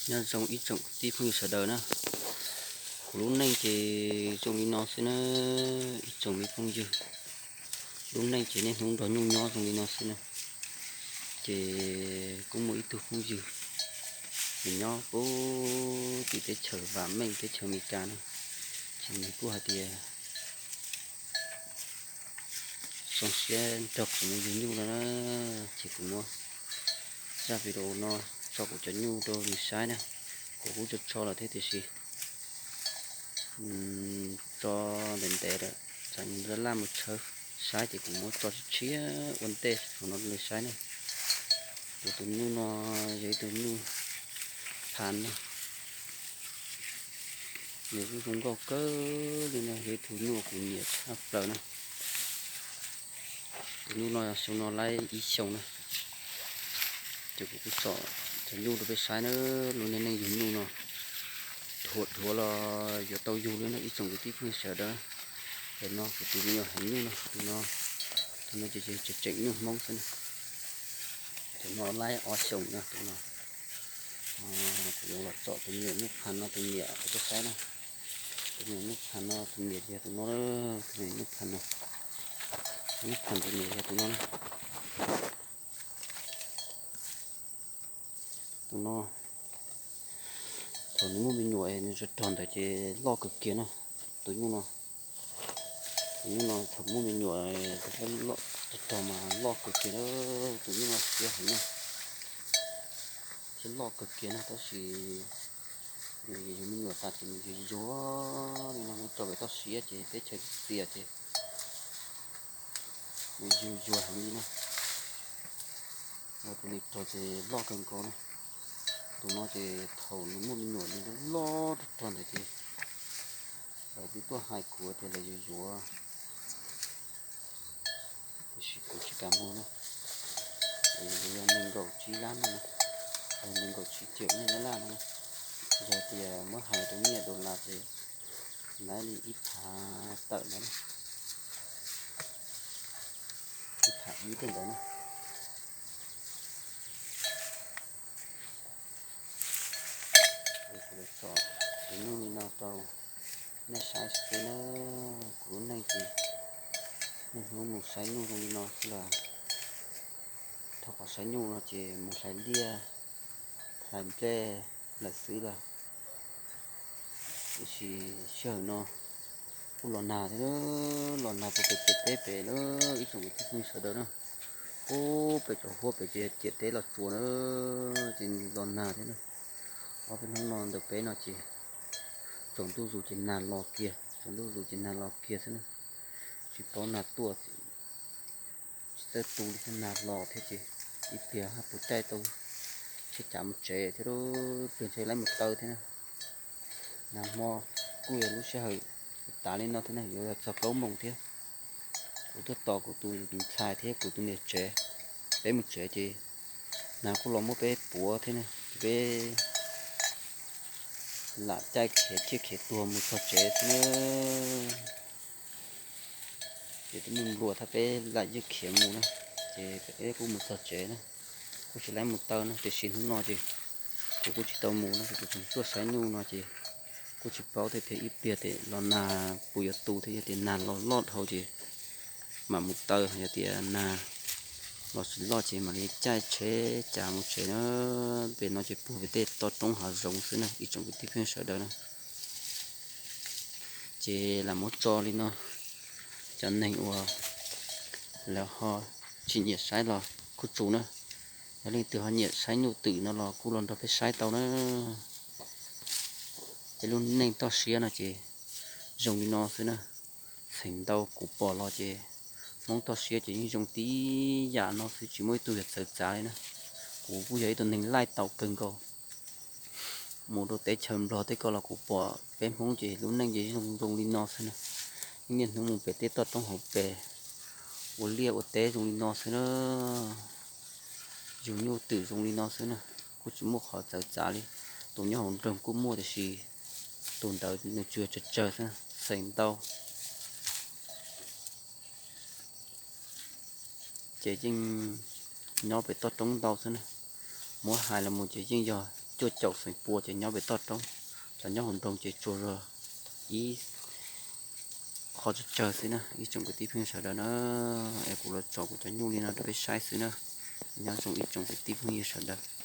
Nyob zoo ib tsoom kwv tij phooj ywg sawv daws na. Kuv lub neej ces zoo li no xwb na, ib tsoom me phooj ywg. Lub neej ces niaj hnub nrog nyuj nyob zoo li no xwb na. Ces kuj muaj ib tug phooj ywg nws nyob puag tim teb chaws vam meej teb chaws Amelikas na, ces nws kuj hais tias zoo siab nrog kuv mus yug nyuj no na, ces kuv muab zaj video no tso kuv cov nyuj rau nws saib na. Kuv kuj tso tso lawm thiab tiam sis tso ntev ntev lawm, tsam nws laj laj mus tshawb saib ces kuv muab tso tshiab tshiab ua ntej saum no rau nws saib na. Kuv tus nyuj no yog ib tug nyuj phav na, nws kuj zoo nkauj kawg li no, yog ib tug nyuj kuv nyiam tshaj plaws na. Tus nyuj no xyoo no laib ib xyoos na. Ces kuv kuj tso cov nyuj rau peb saib na, lub neej neej yug nyuj no dhuav dhuav los yuav tau yug li no ib tsoom kwv tij phooj ywg sawv daws. Ces no kuv tus me nyuam heev nyuj no, tus no, tus no ces tseem tseem nyuj Hmoob xwb na. Tus no laib ob xyoos na tus no. Kuv yuav los tsom tus me nyuam nyuj phav no tus niam rau peb saib na. Tus me nyuam nyuj phav no tus niam yog tus no, tus me nyuam nyuj phav no, nyuj phav tus niam yog tus no na. Tus no, thaum nws muaj me nyuam nws rog rog ntawd ces loj kawg kiag na. Tus nyuj no, tus nyuj no thaum muaj me nyuam rog rog mas loj kawg kiag na. Tus nyuj no siab heev na, thiab loj kawg kiag na, tab sis yug me nyuam tas ces nws yuag yuag li no, nws tso pem toj siab ces teb chaws txias ces nws yuag yuag heev li na. Tus niam rog ces loj kawg nkaus na. Tus no ces thaum nws muaj me nyuam nws loj rog rog ntawd ces lawv twb tuaj hais kuv tias lawv yuav yuav, tiam sis kuv tsis kam muag na. Lawv yuav yuav nees nkaum tsib lab no na, nees nkaum tsib triệu nyiaj Nyab Laj no na. Yog tias muab hais rau nyiaj dollar ces laib li ib phav tawm ntawd na, ib phav ib tej ntawd na. Kuv tso tus nyuj li no rau nej saib xwb na. Kuv lub neej ces niaj hnub mus saib nyuj zoo li no xwb los, thov qhov saib nyuj no ces mus hlais liaj hlais nplej lawm xwb los, tiam sis sij hawm no kuj los nag thiab, los nag puag pem ciam teb pem na, ib tsoom kwv tij phooj ywg sawv daws na. Puag pem cov huab pem ces ciam teb los tsuas na, ces los nag thiab na. Ob peb hnub no ntawm peb no ces tsaus ntuj zus ces nag los kiag, tsaus ntuj zus ces nag los kiag xwb na. Tsis paub nag tuaj tsis txawj tu li thiab, nag los thiab ces ib pliag haj puas caij tau, ntshe cav mus tsev thiab, ib pliag ntshe laib mus taw thiab na. Nag hmo kuj yog lub sij hawm tas li no thiab na, yuav yog txog plaub moos thiab. Kuv tuaj tos kuv tus ntxhais thiab kuv tus niam tsev, peb mus tsev ces nag kuj los muab peb puav thiab na, peb lam caij khiav ciaj khiav tuag mus txog tsev thiab na. Ces twb muaj npluas thiab peb lam yeej khiav mus na, ces peb kuj mus txog tsev na, kuj tsis laib mus taw na, tiam sis hnub no ces kuv kuj tsis tau mus no, ces kuv tseem tuaj saib nyuj no ces kuj tsis paub tias ib pliag tes los nag puas yuav tu thiab, yog tias nag los loj dhau ces mam mus taw, yog tias nag los tsis loj ces mam li caij tsheb cav mus tsev na. Pem no ces puag pem tej toj roob hav zoov xwb na ib tsoom kwv tij phooj ywg sawv daws na. Ces lam muab tso li no, cov neeg uas lawv ho tsis nyiam saib los kuj tsum na, yog leej twg ho nyiam saib nyuj twm no los kuj los nrog peb saib tau na. Peb lub neej toj siab no ces zoo li no xwb na. Txheem ntau kuv pom los ces Hmoob toj siab ces yeej zoo tib yam no xwb, tsis muaj ib tug yog txawv txav li na. Kuv kuj yog ib tug neeg laij tau kawg nkaus, mus rau teb chaws Nplog tej ko los kuv pom peb Hmoob ces lub neej ces zoo zoo li no xwb na. Yeej niaj hnub mus pem tej toj roob hauv pes ua liaj ua teb zoo li no xwb na. Yug nyuj twm zoo li no xwb na, kuj tsis muaj qhov txawv txav li. Tus nyob hauv nroog kuj muaj tiam sis tus ntawd nws tsuas tsawg tsawg xwb, txheem ntau. Ces yeej nyob pem toj roob ntau xwb na. Muab hais los mus ces yeej yog cuaj caum feem pua ces nyob pem toj roob, cov nyob hauv nroog ces tsuas yog ib qho tsawg tsawg xwb na ib tsoom kwv tij phooj ywg sawv daws na. Es kuv los tso kuv cov nyuj li no rau peb saib xwb na. Nyob zoo ib tsoom kwv tij phooj ywg sawv daws.